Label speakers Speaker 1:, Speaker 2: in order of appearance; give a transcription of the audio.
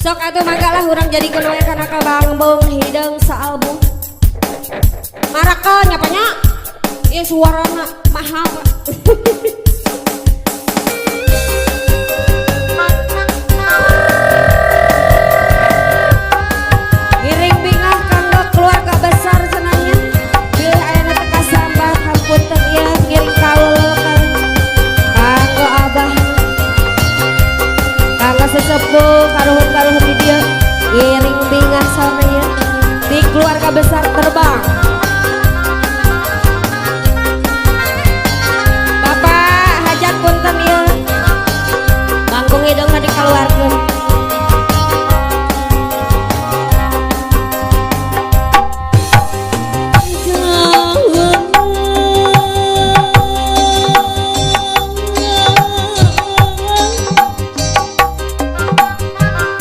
Speaker 1: Sok atuh mangga lah urang jadikeun we kana ka Bangbong Hideung saalbum. Marakel nya nya. Ieu suarana mahal. Ngiring bingah kanggo keluarga besar senangnya. Bilih ayana teu kasambat hapunten ieu ngiring kaul kanggo abah. Kanggo sesepuh karuhun-karuhun di dieu ngiring bingah sauna ieu di keluarga besar terbang. Bapak hajat punten ieu. Manggung hideung dikeluarkeun.